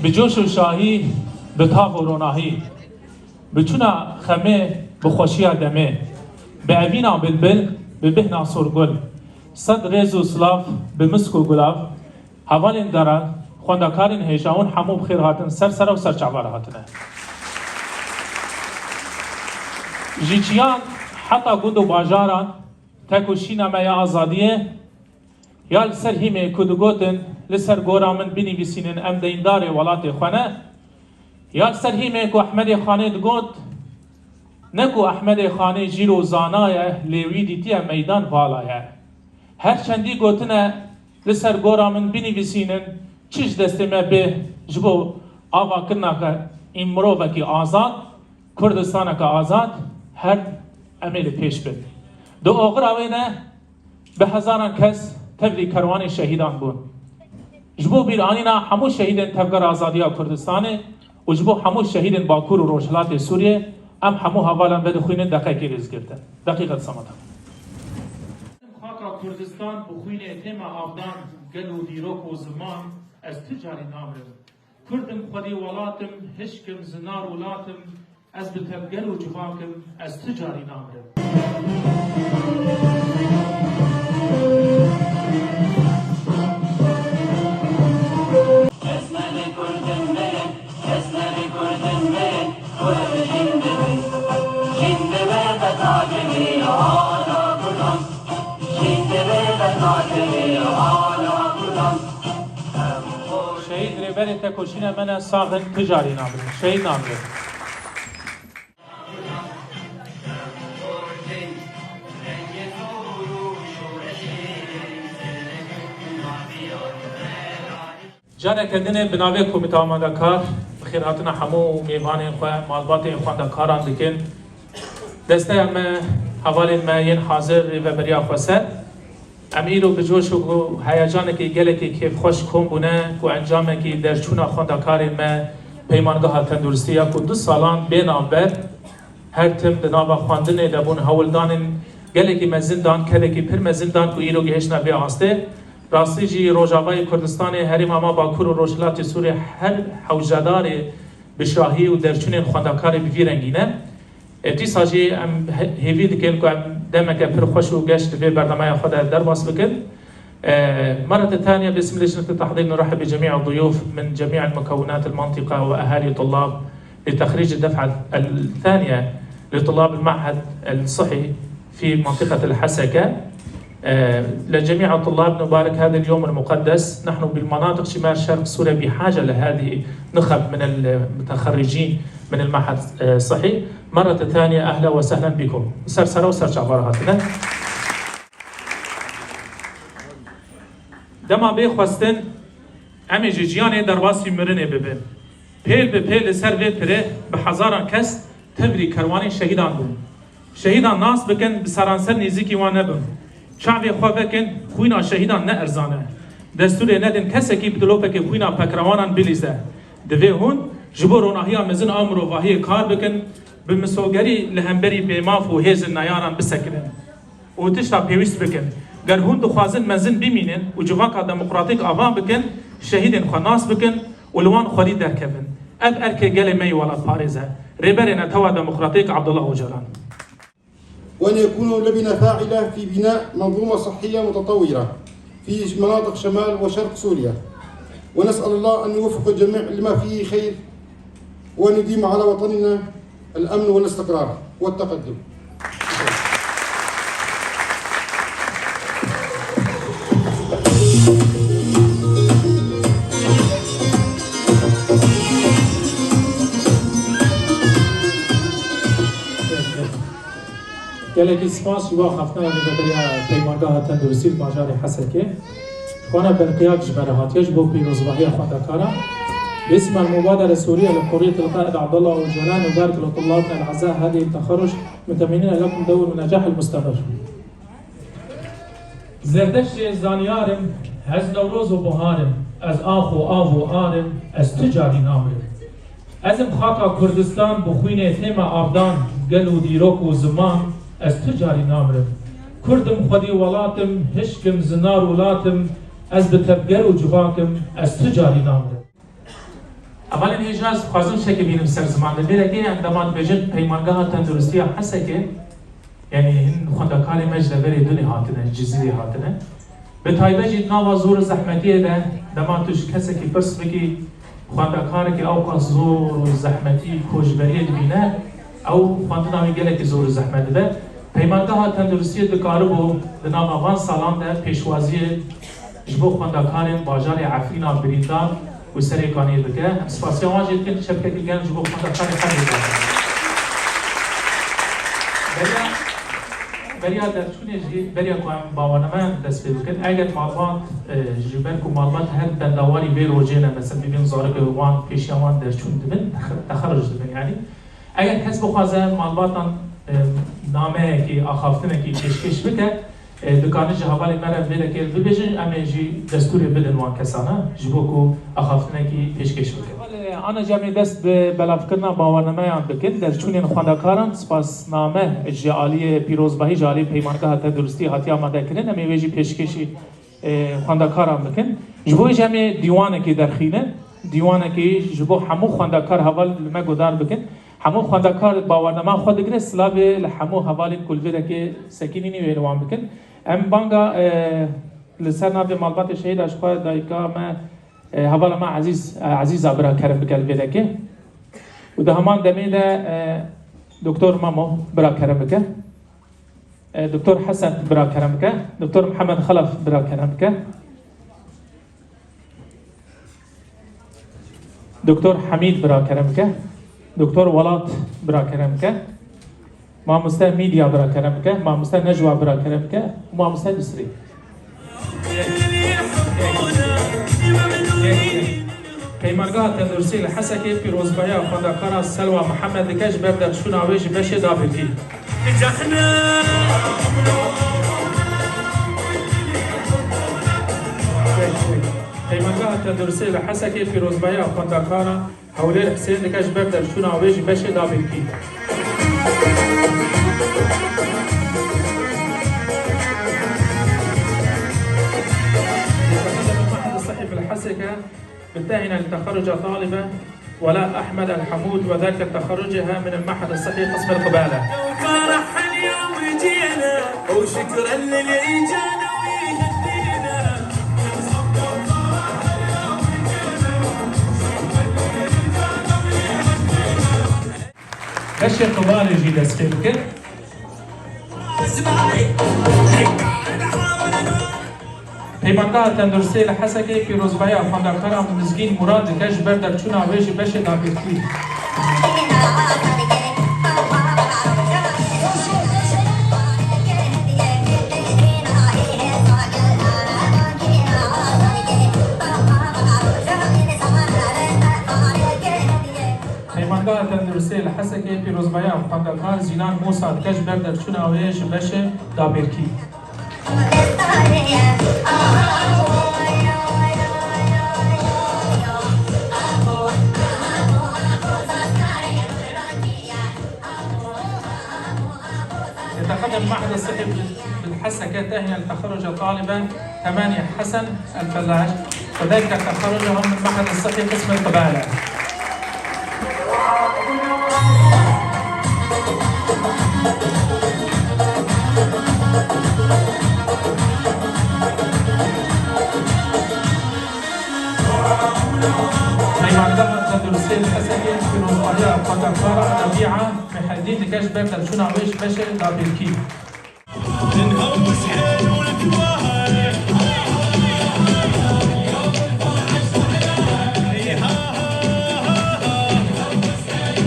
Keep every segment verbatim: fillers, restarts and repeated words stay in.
Bi coş û şahî, bi tav û ronahî, bi çûna xemê, bi xweşiya demê, bi evîna bilbil, bi bihna sorgul, sed rêz û silav, bi misk û gulav, hevalên deran, xwendekarên hêja hûn hemû bi xêr hatin, ser sera û ser çava re hatine. Ji çiyan heta gund û bajaran, tek û şîna me ya azadiyê, ya li ser hîmê ku digotin, li ser gora min binivîsînin, em deyndarê welatê xwe ne, ya li ser hîmê ku Ehmedê Xanê digot, ne ku Ehmedê Xanê jîr û zana ye, lê wî dîtiye meydan vala ye. Her çendî gotine, li ser gora min binivîsînin, çi ji destê me bê ji bo avakirina ke î mirovekî azad, Kurdistaneke azad, her em ê li pêş bin. Di oxira wê de bi hezaran kes tevlî kerwanê şehîdan bûn. Ji bo bîranîna hemû şehîdên Tevgera Azadiya Kurdistanê û ji bo hemû şehîdên Bakur û Rojhilatê Sûriyê, em hemû hevalan vedixwînin, deqekê rêzgirtin. Deqîqet samata. Xaka Kurdistan bi xwînê tême avdan, gel û dîrok û ziman, ez tu carî namirim. Kurd im, xwedî welat im, hişk im, zinar û lat im, ez bi tevger û civak im, ez tu carî namirim. Şehîd Rêberê Tekoşîna me ne, sax in, tu carî namirin. Şehîd namirin. Careke din ê bi navê Komîta Amadekar bi xêrhatina hemû mêvanên xwe, malbatên xwendekaran dikin. Desteya me, hevalên me yên hazir rêveberiya xweser. Em îro bi coş û heyecanekî gelekî kêfxweş kom bûne ku encamekî derçûna xwendekarên me Peymangeha Tenduristiya ku du salan bê navber her tim di nava xwendinê de bûn, hewldanên gelekî mezin dan, kevekî pir mezin dan ku îro gihiştine vê astê. Rastî jî Rojavayê Kurdistanê, Herêma me Bakur û Rojhilatê Sûrê her hewcedarê bi şahî û derçûnên xwendekarê bi vî rengî ne. E, dîsa jî em he-, hêvî dikin ku em demeke pir xweş û geş di vê bernameya xwe de derbas bikin. E, مرة ثانية باسم لجنة التحضير نرحب بجميع الضيوف من جميع المكونات المنطقة وأهالي طلاب لتخريج الدفعة الثانية لطلاب المعهد الصحي في منطقة الحسكة. آه، لجميع الطلاب نبارك هذا اليوم المقدس. نحن بالمناطق شمال شرق سوريا بحاجة لهذه نخب من المتخرجين من المعهد، آه، الصحي. مرة ثانية أهلا وسهلا بكم. Ser sera û ser çava re hatine. Dema bê xwestin, em ê ji jiyanê derbasî mirinê bibin. Pêl bi pêl li ser vê pirê bi hezaran kes tevlî kerwanên şehîdan bûn. Şehîdan nas bikin, bi seranser nêzîkî wan nebin. Çavê xwe vekin, xwîna şehîdan ne erzan e. Destûrê nedin kesekî bi dilopekê xwîna pekrewanan bilîze. Divê hûn ji bo ronahiya mezin a mirovahiyê kar bikin, bi misogerî li hemberî bêmaf û hêzên neyaran bisekirin û tişta pêwîst bikin. Ger hûn dixwazin mezin bimînin û civaka demokratîk ava bikin, şehîdên xwe nas bikin û li wan xwedî derkevin. Ev erkê gelê me yê welatparêz e. Rêberê Netewa Demokratîk Abdullah Ocalan. وأن يكونوا لبنة فاعلة في بناء منظومة صحية متطورة في مناطق شمال وشرق سوريا، ونسأل الله أن يوفق الجميع لما فيه خير، وأن يديم على وطننا الأمن والاستقرار والتقدم. Gelekî spas ji bo axaftina Rêveberiya Peymangeha Tenduristî li bajarê Hesekê. Xwana Belqiyak ji me re hatiye ji bo pîrozbahiya xwendekaran. باسم المبادرة السورية لحرية القائد عبد الله أوجلان نبارك لطلابنا الأعزاء هذه التخرج، متمنين لكم دوام النجاح المستمر. Zerdeştê zaniyar im, ez Newroz û Buhar im, ez ax û av û ar im, ez tu carî namirim. Ez im xaka Kurdistan, bi xwînê tême avdan, gel û dîrok û ziman, ez tu carî namirim. Kurd im, xwedî welat im, hişk im, zinar û lat im, ez bi tevger û civak im, ez tu carî namirim. Hevalên hêja, ez dixwazim şekê bînim ser ziman. Li vê derê em dema dibêjin Peymangeha Tenduristiya Hesekê, yanî hin xwendekarê me ji deverê Dunê hatine, ji Cizîrê hatine. Bi taybet jî di nava zor û zehmetiyê de, dema tu ji kesekî pirs bikî, xwendekarekî ewqas zor û zehmetî koçberiyê dibîne, ew xwendina wî gelekî zor û zehmet dibe. Peymangeha Tenduristiyê dikaribû di nava van salan de pêşwaziyê ji bo xwendekarên bajarê Efrîna birîndar û Serêkaniyê bike. Em spasiya wan jî dikin, çepkekî germ ji bo xwendekarê her du bajarê. Beriya, beriya derçûnê jî, beriya ku em bawernameyan dest pê bikin, eger malbat, e, ji ber ku malbat her bendawarî vê rojê ne, mesela bibin zarokê wan pêşiya wan derçûn dibin, tex-, texerruc dibin yanî. Eger kes bixwaze malbatan, e, nameyekî, axaftinekî pêşkêş bike, e, dikane ji hevalên me re vê derê bibêjin, em ê jî destûrê bidin wan kesana, ji bo ku axaftinekî pêşkêş bike. Heval, e, ana jî em ê dest bi belavkirina bawernameyan bikin, derçûnên xwendekaran, spasname ji aliyê pîrozbahî, ji aliyê Peymangeha Tenduristî hatiye amadekirin, em ê wê jî pêşkêşî e, xwendekaran bikin. Ji bo vê jî em ê dîwanekê derxînin. Dîwanekê ji bo hemû xwendekar heval li me guhdar bikin. Hemû xwendekar bawernama xwe digire, silavê li hemû hevalên ku li vê derê sekînînî wê li wan bikin. Em banga, e, li ser navê malbatê şehîda ji xwe dayika me, e, hevala me Ezîz, e, Ezîza bira kerem bike li vê derê. Û di heman demê de, e, Doktor Mamo bira kerem bike. E, Doktor Hesen bira kerem bike. Doktor Mihemed Xelef bira kerem bike. Doktor Hemîd bira kerem bike. Doktor Welat bira kerem bike. Mamoste Mîdya bira kerem bike. Mamoste Necwa bira kerem bike. Û Mamoste Nisrî. Peymangeha Tenduristî li Hesekê pîrozbahiya xwendekara Selwa Mihemed dike ji ber derçûna wê ji beşê dabîrkî. Peymangeha Tenduristî li Hesekê pîrozbahiya xwendekara Hewlêr Hisên dike ji ber derçûna wê ji beşê dabîrkî. Li Mehd Sihî bi li Hesekê بتهنئ لتخرج طالبة ولاء أحمد الحمود، وذلك تخرجها من المعهد الصحي قسم القبالة. وفرحنا اليوم جينا، وشكرا للإجانا ويهدينا. Beşê qibalê jî dest pê bikin. Peymangeha Tenduristiyê li Hesekê pîrozbahiya xwendekaran Mizgîn Murad dike ji ber derçûna wê ji beşê dagirkî. Peymangeha Tenduristiyê li Hesekê pîrozbahiya xwendekar Zînan Mûsa dike ji ber derçûna wê ji beşê dagirkî. يتقدم المعهد الصحي بالحسكة تهنئة لتخرج طالبة تمانية حسن الفلاش، وذلك تخرجهم من المعهد الصحي قسم القبالة. Peymangeha Tenduristiyê li Hesekê pîrozbahiya xwendekara Rebiya Mihedîn dike ji ber derçûna wê ji beşê dagirkî.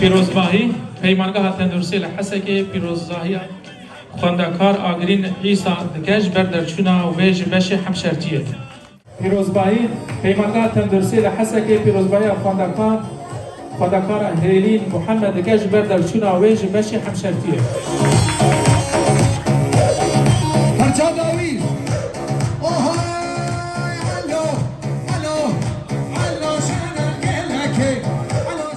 Pîrozbahî, Peymangeha Tenduristiyê li Hesekê pîrozbahiya xwendekar Agirîn Îsa dike ji ber derçûna wê ji beşê hemşertiyê. Pîrozbahî, Peymangeha Tenduristiyê li Hesekê pîrozbahiya xwendekar, xwendekara Hêlîn Muhammed dike ji ber derçûna wê ji beşê hemşertiyê. Herca dawî. Ohay, alo, alo, alo, şener gelekê, alo.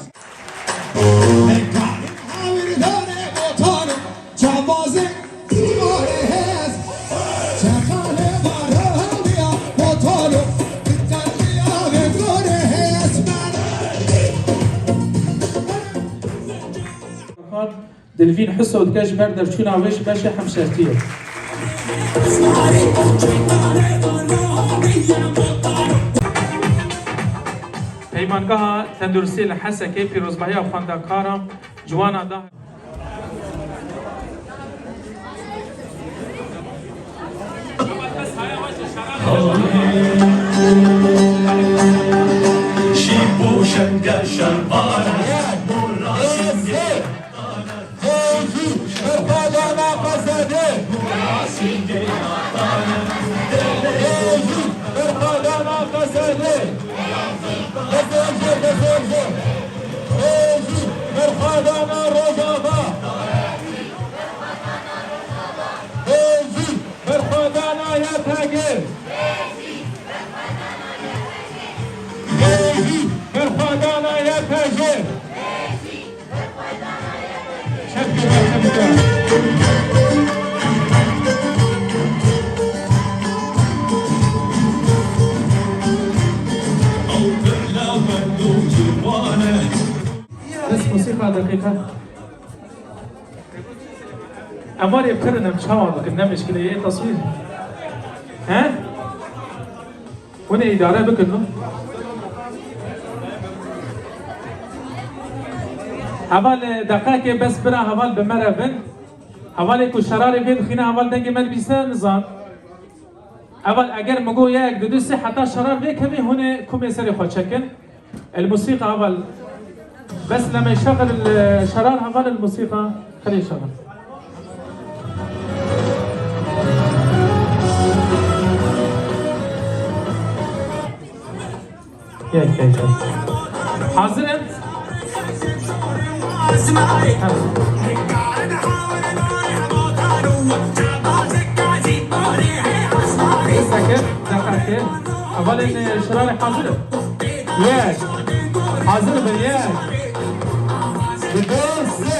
Dilvîn Hiso dike ji ber derçûna wê ji beşê hemşertiyê. Peymangeha Tenduristiyê li Hesekê pîrozbahiya xwendekaran, ciwanan da. Hêzî berxwedana Y P G. Hêzî berxwedana Y P G. Çepke, çepke. Bes musîqa deqîqa. Em warê pir in, em çawa bikin, ne mişkile yê teswîr. He? Hûn ê îdare bikin, no? Heval, e, deqekê bes bira heval bi me re bin. Hevalê ku şerarê vê dixîne heval dengê me dibîse, nizan. Heval eger min got yek, du, du, sê heta şerar vê kevê, hûn ê kumê serê xwe çekin. الموسيقى هبل. بس لما يشغل الشرار هبل الموسيقى، خليه يشغل. ياك، ياك، ياك. حاضر انت؟ سكت، دقيقتين. أول إن شراري حاضر. Yek. Hazir bin, yek. Bi du, sê.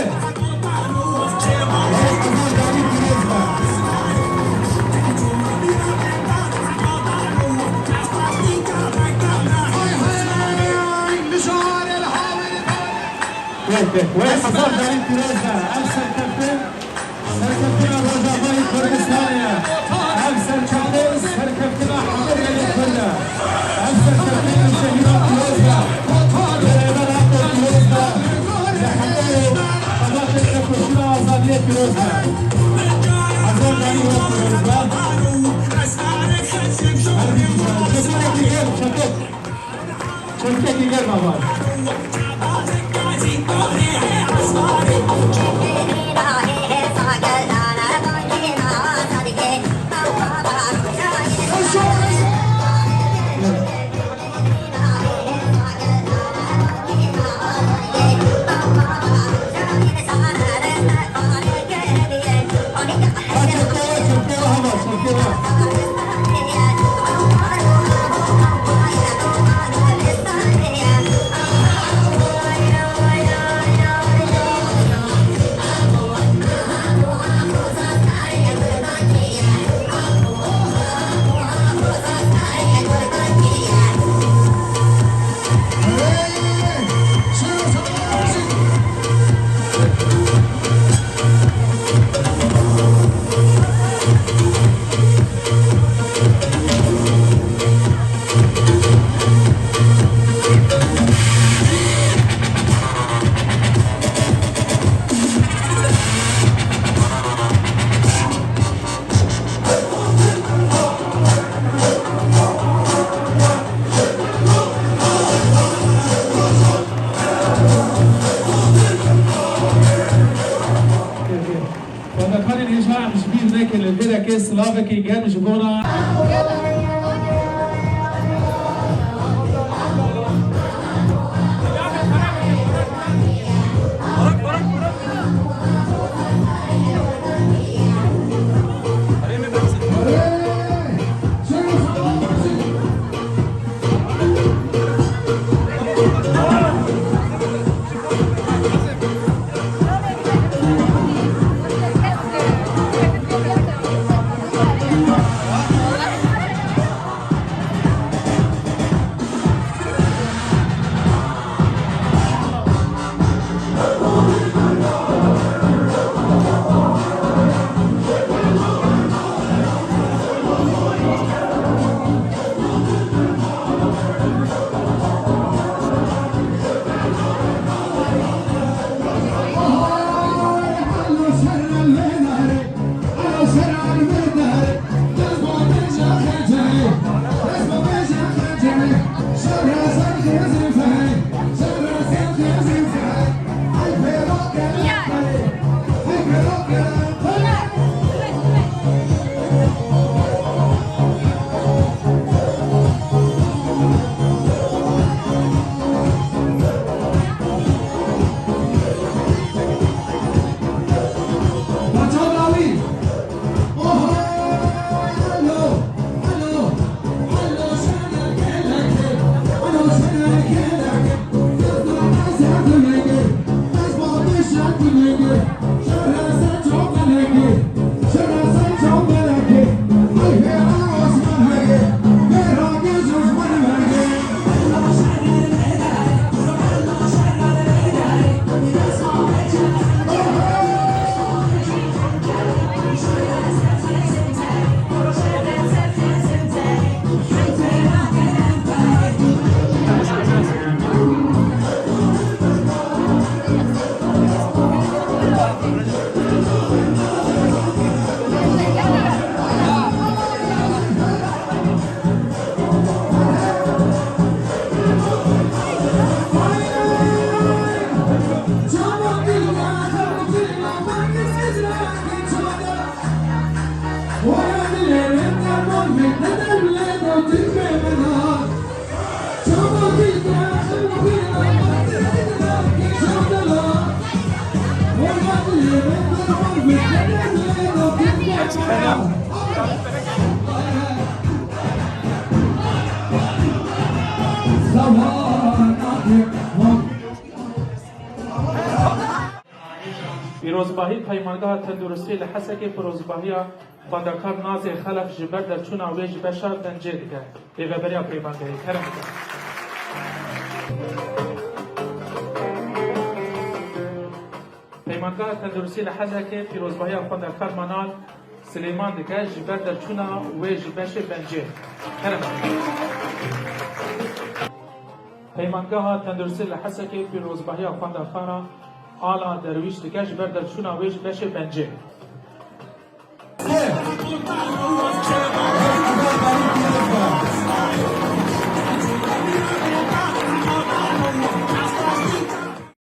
Yek, yek. Wê hezar carî pîroz be. Ev serkeftin Serkeftina Rojavayê Kurdistanê ye. Ev serkeftin, serkeftina hemû gelê Kurd e. Ev serkeftina şehîda pîroz be. Li hemû xebatên tekoşîna azadiyê pîroz be. Hezar carî we pîroz be. Çekekî gel, çekek. Çekekî gel baba. Xwendekarên hêja, em ji bîr nekin, li vê derê silavekî germ ji bona. Pîrozbahî Peymangeha Tenduristî li Hesekê pîrozbahiya xwendekar Nazê Xelef ji ber derçûna wê ji beşa Bencê dike. Rêveberiya Peymangehê, kerem bike. Peymangeha Tenduristî li Hesekê pîrozbahiya xwendekar Manal Silêman dike ji ber derçûna wê ji beşê Bencê. Kerem. Peymangeha Tenduristî li Hesekê pîrozbahiya xwendekara Ala Derwîş dike ji ber derçûna wê ji beşê Bencê.